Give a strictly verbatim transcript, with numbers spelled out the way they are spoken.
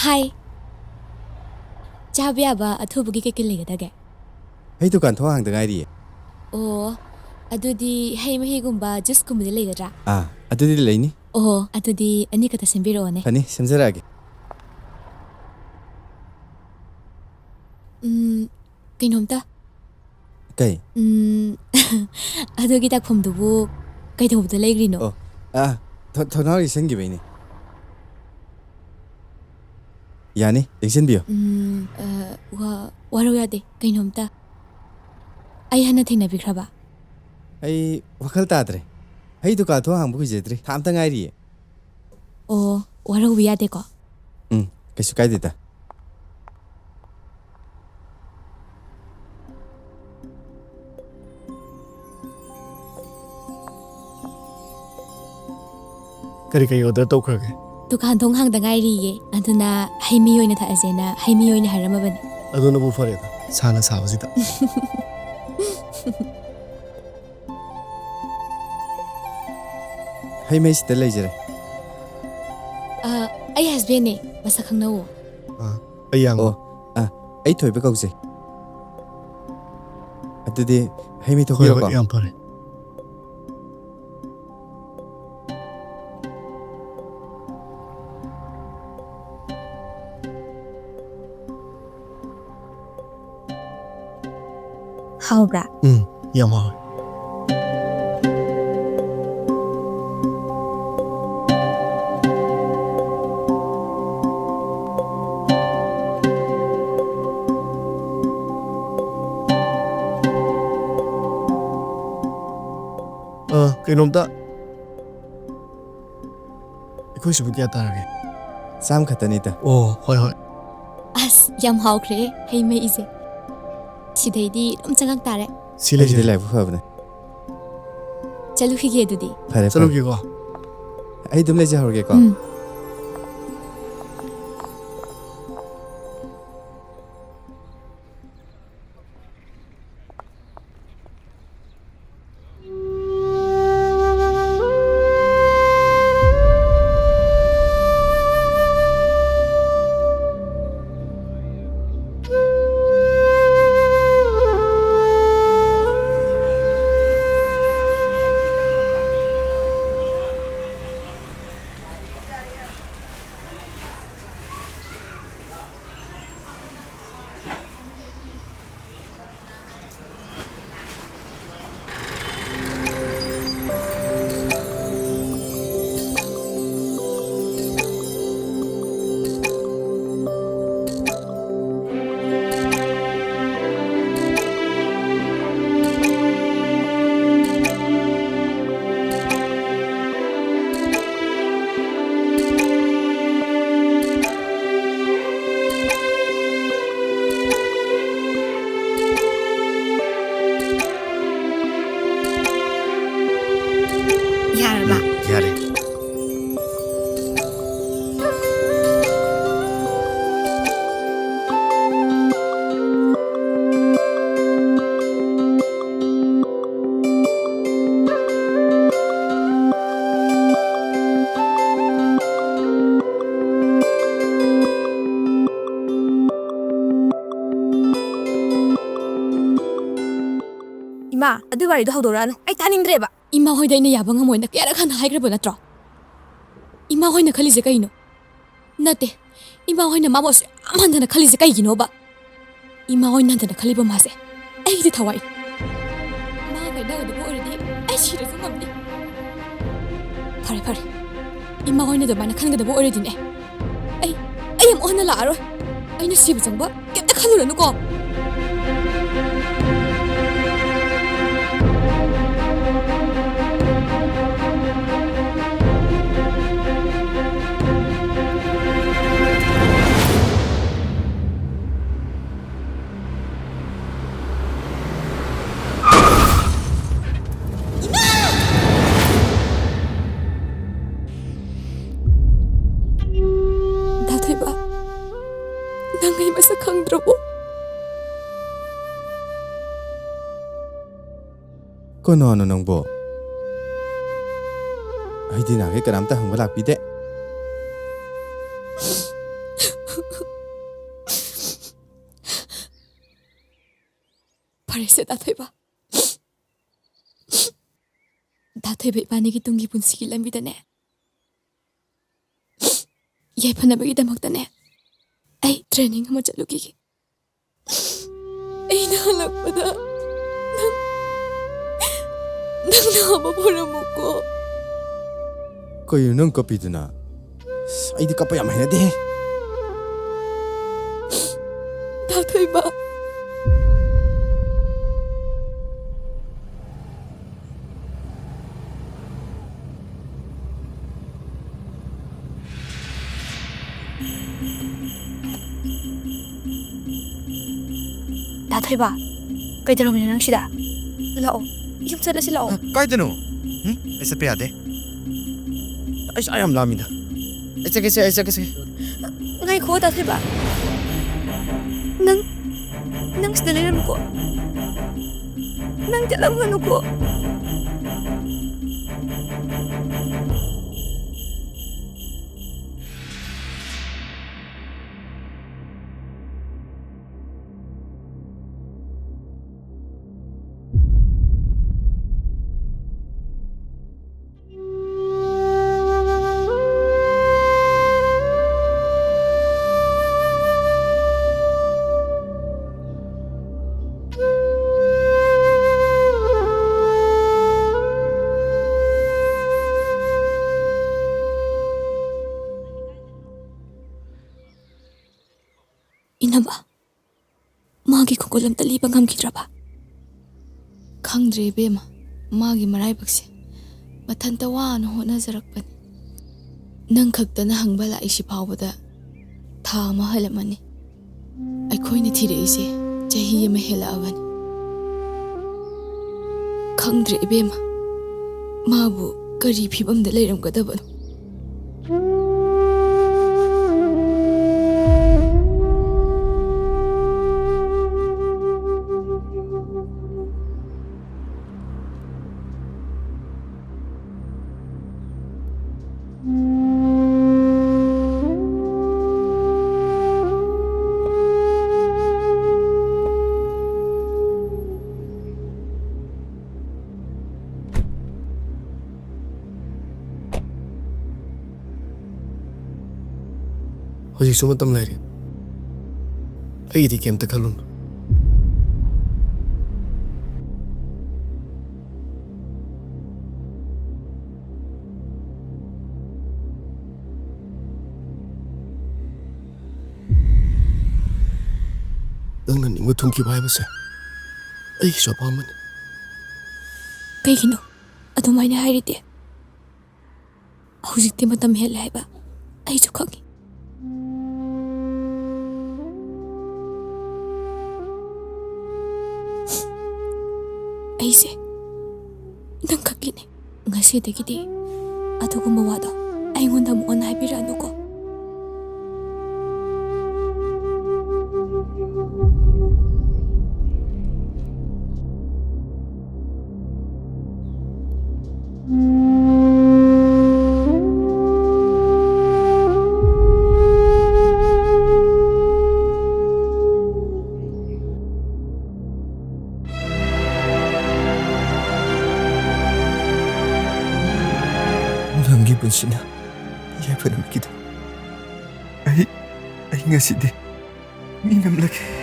ꯍꯥꯏ꯫ ꯆꯥꯕ ꯌꯥꯕ ꯑꯊꯨꯕꯒꯤ ꯀꯩꯀꯩ ꯂꯩꯒꯗꯒꯦ? ꯑꯩ ꯗꯨꯀꯥꯟ ꯊꯣꯡ ꯍꯥꯡꯗ ꯉꯥꯏꯔꯤꯌꯦ꯫ ꯑꯣ, ꯑꯗꯨꯗꯤ ꯍꯩ ꯃꯍꯤꯒꯨꯝꯕ ꯖꯨꯁꯀꯨꯝꯕꯗꯤ ꯂꯩꯒꯗ꯭ꯔꯥ? ꯑꯥ, ꯑꯗꯨꯗꯤ ꯂꯩꯅꯤ꯫ ꯑꯣ, ꯑꯗꯨꯗꯤ ꯑꯅꯤꯈꯛꯇ ꯁꯦꯝꯕꯤꯔꯛꯑꯣꯅꯦ꯫ ꯐꯅꯤ, ꯁꯦꯝꯖꯔꯛꯑꯒꯦ꯫ ꯎꯝ, ꯀꯩꯅꯣꯝꯇ꯫ ꯀꯩ? ꯎꯝ, ꯑꯗꯨꯒꯤ ꯇꯥꯛꯐꯝꯗꯨꯕꯨ ꯀꯩꯗꯧꯕꯗ ꯂꯩꯈ꯭ꯔꯤꯅꯣ? ꯑꯣ, ꯑꯥ, ꯊꯣ-, ꯊꯣꯡꯅꯥꯎ ꯌꯦꯠꯁꯟꯈꯤꯕꯩꯅꯦ꯫ ꯌꯥꯅꯤ, ꯆꯪꯁꯤꯟꯕꯤꯌꯨ꯫ ꯎꯝ, ꯑ, ꯋꯥ-, ꯋꯥꯔꯧ ꯌꯥꯗꯦ, ꯀꯩꯅꯣꯝꯇ꯫ ꯑꯩ ꯍꯥꯟꯅ ꯊꯦꯡꯅꯕꯤꯈ꯭ꯔꯕ? ꯑꯩ ꯋꯥꯈꯜ ꯇꯥꯗ꯭ꯔꯦ꯫ ꯑꯩ ꯗꯨꯀꯥꯟ ꯊꯣꯡ ꯍꯥꯡꯕ ꯀꯨꯏꯖꯗ꯭ꯔꯤ, ꯊꯥ ꯑꯝꯇ ꯉꯥꯏꯔꯤꯌꯦ꯫ ꯑꯣ, ꯋꯥꯔꯧꯕ ꯌꯥꯗꯦꯀꯣ? ꯎꯝ, ꯀꯩꯁꯨ ꯀꯥꯏꯗꯦꯗ꯫ ꯀꯔꯤ ꯀꯔꯤ order ꯇꯧꯈ꯭ꯔꯒꯦ? ꯗꯨꯀꯥꯟ ꯊꯣꯡ ꯍꯥꯡꯗ ꯉꯥꯏꯔꯤꯌꯦ, ꯑꯗꯨꯅ ꯍꯩ ꯃꯍꯤ ꯑꯣꯏꯅ ꯊꯛꯑꯁꯦꯅ ꯍꯩ ꯃꯍꯤ ꯑꯣꯏꯅ ꯍꯥꯏꯔꯝꯃꯕꯅꯤ꯫ ꯑꯗꯨꯅꯕꯨ ꯐꯔꯦꯗ, ꯁꯥꯅ ꯁꯥꯕꯁꯤꯗ꯫ ꯍꯩ ꯃꯍꯤ ꯁꯤꯗ ꯂꯩꯖꯔꯦ꯫ ꯑ, ꯑꯩ husbandꯅꯦ, ꯃꯁꯛ ꯈꯪꯅꯧꯋꯣ꯫ ꯑ, ꯑꯩ ꯌꯥꯝ ꯑꯣ, ꯑ, ꯑꯩ ꯊꯣꯏꯕ ꯀꯧꯖꯩ꯫ ꯑꯗꯨꯗꯤ ꯍꯩ ꯃꯍꯤ ꯍꯣꯏ, ꯍꯣꯏ, ꯊꯣꯛꯄꯤꯔꯣꯀꯣ꯫ ꯌꯥꯝ ꯐꯔꯦ꯫ ꯍꯥꯎꯕ꯭ꯔꯥ? ꯎꯝ, ꯌꯥꯝ ꯍꯥꯎꯋꯦ꯫ ꯑ, ꯀꯩꯅꯣꯝꯇ꯫ ꯑꯩꯈꯣꯏꯁꯤꯕꯨ ꯀꯌꯥ ꯇꯥꯔꯒꯦ? ꯆꯥꯝ ꯈꯛꯇꯅꯤꯗ꯫ ꯑꯣ, ꯍꯣꯏ, ꯍꯣꯏ꯫ ꯑꯁ, ꯌꯥꯝ ꯍꯥꯎꯈ꯭ꯔꯦ ꯍꯩ ꯃꯍꯤꯁꯦ꯫ ꯁꯤꯗꯩꯗꯤ ꯑꯗꯨꯝ ꯆꯪꯉꯛ ꯇꯥꯔꯦ꯫ ꯁꯤ ꯑꯩꯒꯤꯗꯤ ꯂꯩꯖꯔꯦ꯫ ꯂꯥꯏꯕꯛ ꯐꯕꯅꯦ꯫ ꯆꯠꯂꯨꯈꯤꯒꯦ ꯑꯗꯨꯗꯤ꯫ ꯐꯔꯦ, ꯐꯔꯦ꯫ ꯆꯠꯂꯨꯈꯤꯒꯦꯀꯣ꯫ ꯑꯩ ꯑꯗꯨꯝ ꯂꯩꯖꯍꯧꯔꯒꯦꯀꯣ꯫ ꯎꯝ꯫ ꯑꯥ, ꯑꯗꯨ ꯋꯥꯔꯤꯗꯣ ꯍꯧꯗꯣꯔꯛꯑꯅꯨ, ꯑꯩ ꯇꯥꯅꯤꯡꯗ꯭ꯔꯦꯕ꯫ ꯏꯃꯥ ꯍꯣꯏꯗ ꯑꯩꯅ ꯌꯥꯕ ꯉꯝꯃꯣꯏꯅ ꯀꯌꯥꯔꯛ ꯍꯟꯅ ꯍꯥꯏꯈ꯭ꯔꯕ ꯅꯠꯇ꯭ꯔꯣ? ꯏꯃꯥ ꯍꯣꯏꯅ ꯈꯜꯂꯤꯁꯦ ꯀꯩꯅꯣ? ꯅꯠꯇꯦ, ꯏꯃꯥ ꯍꯣꯏꯅ ꯃꯥꯕꯨ ꯑꯁꯨꯛ ꯌꯥꯝ ꯍꯟꯊꯅ ꯈꯜꯂꯤꯁꯦ ꯀꯩꯒꯤꯅꯣꯕ? ꯏꯃꯥ ꯍꯣꯏꯅ ꯍꯟꯊꯅ ꯈꯜꯂꯤꯕ ꯃꯥꯁꯦ ꯑꯩꯒꯤꯗꯤ ꯊꯋꯥꯏꯅꯤ꯫ ꯃꯥ ꯀꯥꯏꯅꯒꯗꯕ ꯑꯣꯏꯔꯗꯤ ꯑꯩ ꯁꯤꯔꯁꯨ ꯉꯝꯅꯤ꯫ ꯐꯔꯦ, ꯐꯔꯦ, ꯏꯃꯥ ꯍꯣꯏꯅ ꯑꯗꯨꯃꯥꯏꯅ ꯈꯟꯒꯗꯕ ꯑꯣꯏꯔꯗꯤꯅꯦ, ꯑꯩ, ꯑꯩ ꯑꯃꯨꯛ ꯍꯟꯅ ꯂꯥꯛꯑꯔꯣꯏ꯫ ꯑꯩꯅ ꯁꯤꯕ ꯆꯪꯕ ꯀꯩꯝꯇ ꯈꯜꯂꯨꯔꯅꯨꯀꯣ꯫ ꯗꯥ ꯊꯣꯏꯕ, ꯅꯪ ꯑꯩ ꯃꯁꯛ ꯈꯪꯗ꯭ꯔꯕꯣ? ꯀꯅꯥꯅꯣ ꯅꯪꯕꯣ? ꯑꯩꯗꯤ ꯅꯍꯥꯟꯈꯩ ꯀꯅꯥꯝꯇ ꯍꯪꯕ ꯂꯥꯛꯄꯤꯗꯦ꯫ ꯐꯔꯦꯁꯦ, ꯗꯥ ꯊꯣꯏꯕ꯫ ꯗꯥ ꯊꯣꯏꯕ ꯏꯕꯥꯅꯤꯒꯤ ꯇꯨꯡꯒꯤ ꯄꯨꯟꯁꯤꯒꯤ ꯂꯝꯕꯤꯗꯅꯦ, ꯌꯥꯏꯐꯅꯕꯒꯤꯗꯃꯛꯇꯅꯦ, ꯑꯩ training ꯑꯃ ꯆꯠꯂꯨꯈꯤꯒꯦ꯫ ꯑꯩꯅ ꯍꯜꯂꯛꯄꯗ ꯅꯪ, ꯅꯪ ꯅꯥꯕ ꯐꯔꯝꯃꯨꯀꯣ꯫ ꯀꯩꯅꯣ ꯅꯪ ꯀꯞꯄꯤꯗꯨꯅ? ꯑꯁ, ꯑꯩꯗꯤ ꯀꯞꯄ ꯌꯥꯝ ꯍꯩꯅꯗꯦꯍꯦ꯫ ꯗꯥ ꯊꯣꯏꯕ꯫ ꯗꯥ ꯊꯣꯏꯕ, ꯀꯩꯗꯧꯔꯝꯃꯤꯅꯣ ꯅꯪ ꯁꯤꯗ? ꯂꯥꯛꯑꯣ, ꯌꯨꯝ ꯆꯠꯂꯁꯤ ꯂꯥꯛꯑꯣ꯫ ꯑ, ꯀꯥꯏꯗꯅꯣ? ꯎꯝ? ꯑꯩ ꯆꯠꯄ ꯌꯥꯗꯦ꯫ ꯑꯩ ꯏꯁꯥ ꯌꯥꯝ ꯂꯥꯝꯃꯤꯗ꯫ ꯑꯩ ꯆꯠꯀꯦꯁꯦ, ꯑꯩ ꯆꯠꯀꯦꯁꯦ꯫ ꯉꯥꯏꯈꯣ, ꯗꯥ ꯊꯣꯏꯕ꯫ ꯅꯪ, ꯅꯪ ꯁꯤꯗ ꯂꯩꯔꯝꯃꯨꯀꯣ꯫ ꯅꯪ ꯆꯠꯂꯝꯒꯅꯨꯀꯣ꯫ ꯏꯅꯝꯃ, ꯃꯥꯒꯤ ꯈꯨꯒꯨꯜ ꯑꯝꯇ ꯂꯤꯕ ꯉꯝꯈꯤꯗ꯭ꯔꯕ? ꯈꯪꯗ꯭ꯔꯦ ꯏꯕꯦꯝꯃ, ꯃꯥꯒꯤ ꯃꯔꯥꯏꯕꯛꯁꯦ꯫ ꯃꯊꯟꯇ ꯋꯥꯅ ꯍꯣꯠꯅꯖꯔꯛꯄꯅꯤ꯫ ꯅꯪ ꯈꯛꯇꯅ ꯍꯪꯕ ꯂꯥꯛꯏꯁꯤ ꯐꯥꯎꯕꯗ ꯊꯥ ꯑꯃ ꯍꯦꯜꯂꯝꯃꯅꯤ꯫ ꯑꯩꯈꯣꯏꯅ ꯊꯤꯔꯛꯏꯁꯦ ꯆꯍꯤ ꯑꯃ ꯍꯦꯜꯂꯛꯑꯕꯅꯤ꯫ ꯈꯪꯗ꯭ꯔꯦ ꯏꯕꯦꯝꯃ, ꯃꯥꯕꯨ ꯀꯔꯤ ꯐꯤꯕꯝꯗ ꯂꯩꯔꯝꯒꯗꯕꯅꯣ? ꯍꯧꯖꯤꯛꯁꯨ ꯃꯇꯝ ꯂꯩꯔꯤ꯫ ꯑꯩꯒꯤꯗꯤ ꯀꯩꯝꯇ ꯈꯜꯂꯨꯅꯨ꯫ ꯅꯪꯅ ꯅꯤꯡꯕ ꯊꯨꯡꯈꯤꯕ ꯍꯥꯏꯕꯁꯦ ꯑꯩꯒꯤꯁꯨ ꯑꯄꯥꯝꯕꯅꯤ꯫ ꯀꯩꯒꯤꯅꯣ ꯑꯗꯨꯃꯥꯏꯅ ꯍꯥꯏꯔꯤꯗꯤ? ꯍꯧꯖꯤꯛꯇꯤ ꯃꯇꯝ ꯍꯦꯜꯂꯦ ꯍꯥꯏꯕ ꯑꯩꯁꯨ ꯈꯪꯉꯤ꯫ ꯑꯩꯁꯦ ꯅꯪ ꯈꯛꯀꯤꯅꯦ꯫ ꯉꯁꯤꯗꯒꯤꯗꯤ ꯑꯗꯨꯒꯨꯝꯕ ꯋꯥꯗꯣ ꯑꯩꯉꯣꯟꯗ ꯑꯃꯨꯛ ꯍꯟꯅ ꯍꯥꯏꯕꯤꯔꯛꯑꯅꯨꯀꯣ꯫ ꯅꯪꯒꯤ ꯄꯨꯟꯁꯤꯅ ꯌꯥꯏꯐꯅꯕꯒꯤꯗꯃꯛ ꯑꯩ, ꯑꯩ ꯉꯁꯤꯗꯤ ꯃꯤ ꯅꯝꯂꯒꯦ꯫